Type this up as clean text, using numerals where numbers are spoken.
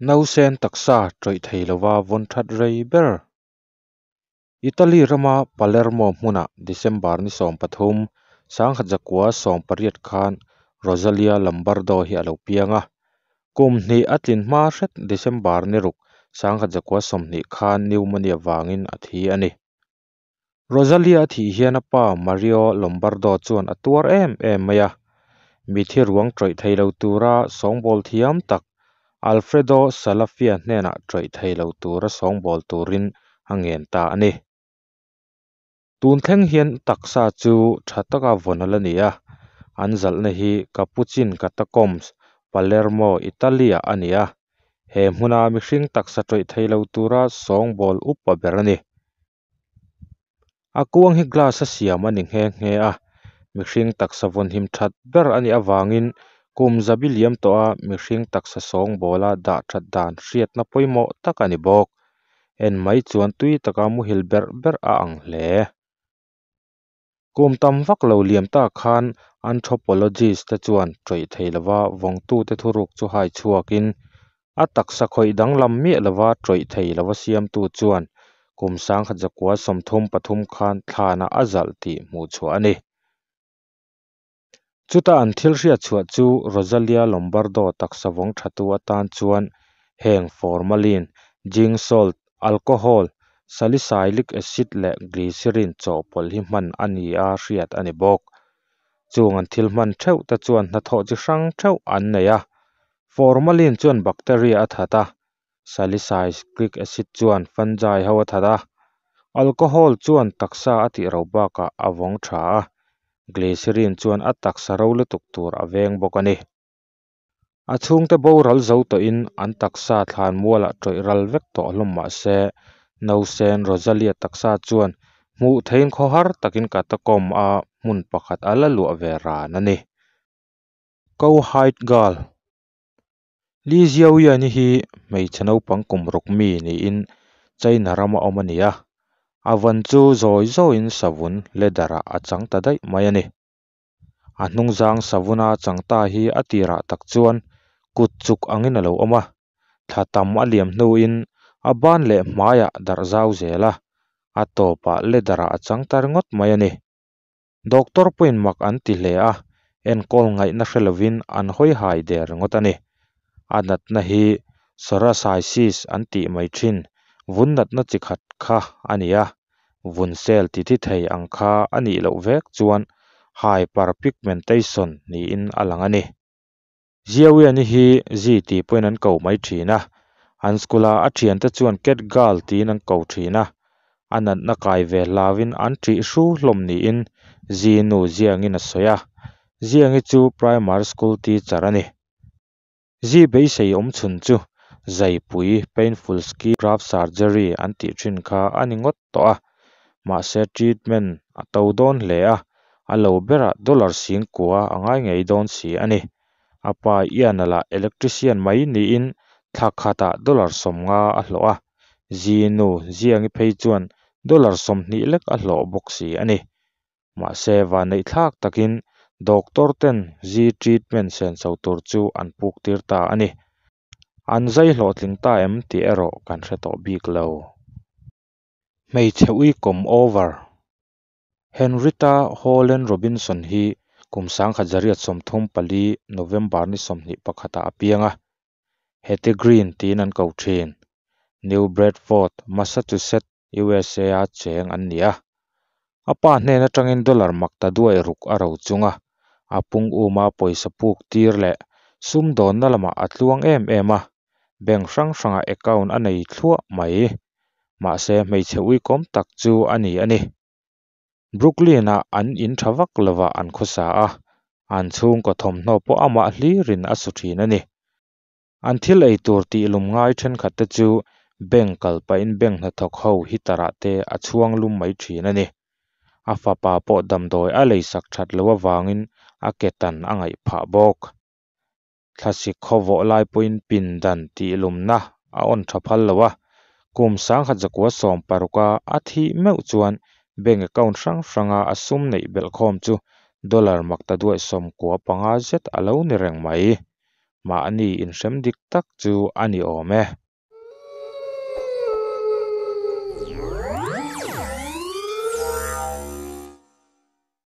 Nausen taksa ṭawih thei lova vawn ṭhat rei ber. Italy rama Palermo hmunah December ni 13, 1918 khan Rosalia Lombardo hi a lo piang a. Kum hnih a tlin hma hret December ni 6, 1920 khan pneumonia vangin a thi a ni. Rosalia a thih hian a pa Mario Lombardo chuan a tuar em em mai a. Mithi ruang ṭawih thei lo tura sawngbawl thiam tak Alfredo Salafia hnenah ṭawih thei lo tura sawngbawl turin a ngen ta a ni. Tun thleng hian taksa chu tha taka vawn a la ni a, an zalhna hi Capuchin Catacombs, Palermo, Italy-ah a ni a, he hmuna mihring taksa ṭawih thei lo tura sawngbawl upa ber a ni. A kuang hi glass a siam a ni nghe nghe a, mihring taksa vawnhim that ber a nih avangin kum zabi liam tawha mihring taksa sawngbawla dah that dan hriatna pawimawh tak a ni bawk. En mai chuan tui taka muhil berh berh a ang hle. Kum tam vak lo liam ta khan anthropologist te chuan ṭawih thei lova vawngtute thuruk chu hai chhuakin a taksa khawih danglam miah lova ṭawih thei lova siamtu chuan kum 1933 khan thlanah a zalh tih hmuh chhuah a ni. Chuta an thil hriat chhuah chu Rosalia Lombardo taksa vawng thatu atan chuan heng formalin, zinc salt, alcohol, salicylic acid leh glycerin chawhpawlh hi hman a ni a hriat a ni bawk. Chung an thil hman theuh te chuan hnathawh chi hrang theuh an nei a. Formalin chuan bacteria a that a, salicylic acid chuan fungi ho a that a, alcohol chuan taksa a tih ro bakah a vawng tha a, glycerin chuan a taksa ro lutuk tur a veng bawk a ni. A chhungte boral zo tawhin an taksa thlan mualah ṭawih ral vek tawh hlawm mah se, nausen Rosalia taksa chuan hmuh theihin khawhar takin catacomb a hmun pakhat a la luah ve ran a ni. Cowhide Girl Li Xiaoyan-i hi hmeichhe naupang kum ruk mi niin China rama awm a ni a, a van chu zawi zawiin savun leather-ah a chang ta daih mai a ni. A hnungzang savuna chang ta hi a tirah tak chuan kut chuk angin a lo awm a, thla tam a liam hnuin a ban leh hmaiah darh zau zel a, a tawpah leather-ah a chang ta ringawt mai a ni. Doctor pawhin mak an ti hle a, enkawl ngaihna hre lovin an hawi hai der ringawt a ni. A natna hi psoriasis an tih mai thin vun natna chi khat kha a ni a, vun cell ti thi thei ang kha a nih loh vek chuan hyperpigmentation niin a lang a ni. Xiaoyan-i hi Zi tih pawhin an ko mai thin a, an school-a a thiante chuan Cat Girl tiin an ko thin a, a natna kai ve hlauhin an ṭih hru hlawm niin Zi nu Ziangin a sawi a, Ziangi chu primary school teacher a ni. Zi beisei awm chhun chu zaipui painful skin graft surgery an tih thin kha a ni ngawt tawh a, mahse treatment a to dawn hle a, a lo berah dollar 9000 a ngai ngei dawn si a ni. A pa Ian-a lah electrician mai niin thla khatah dollar 50 a hlawh a, Zi nu Ziangi phei chuan dollar 20 lek a hlawh bawk si a ni. Mahse vanneih thlak takin doctor ten Zi treatment senso tur chu an puk tir ta a ni. An zai hlawhtling ta em tih erawh kan hre tawh bik lo. Hmeichhe uikawm over. Henrietta Holland Robinson hi kum 1934 November ni 21-ah a piang a, Hetty Green tiin an ko thin. New Bedford, Massachusetts, USA-a cheng an ni a. A pa hnen atangin dollar makta duai ruk a ro chung a, a pung uma pawisa puk tir leh sumdawnna lamah a tluang em em a, bank hrang hrangah account a nei thluah mai. Mahse hmeichhe uikawm tak chu a ni a ni. Brooklyn-ah an in tha vak lovah an khawsa a, an chhungkaw thawmhnaw pawh amah hlirin a su thin a ni. An thil ei tur tih lum ngai thenkhat te chu bank kal pahin bank hnathawk ho heater-ah te a chhuang lum mai thin a ni. A fapa pawh damdawi a leisak that lo avangin a ke tan a ngaih phah bawk. Thlasik khawvawh lai pawhin pindan tih lumna a on tha phal lo a, kum 1960-a a thih meuh chuan bank account hrang hranga a sum neih belhkhawm chu dollar makta duai 95 zet a lo ni reng mai. Mahni inhrem dik tak chu a ni awm e.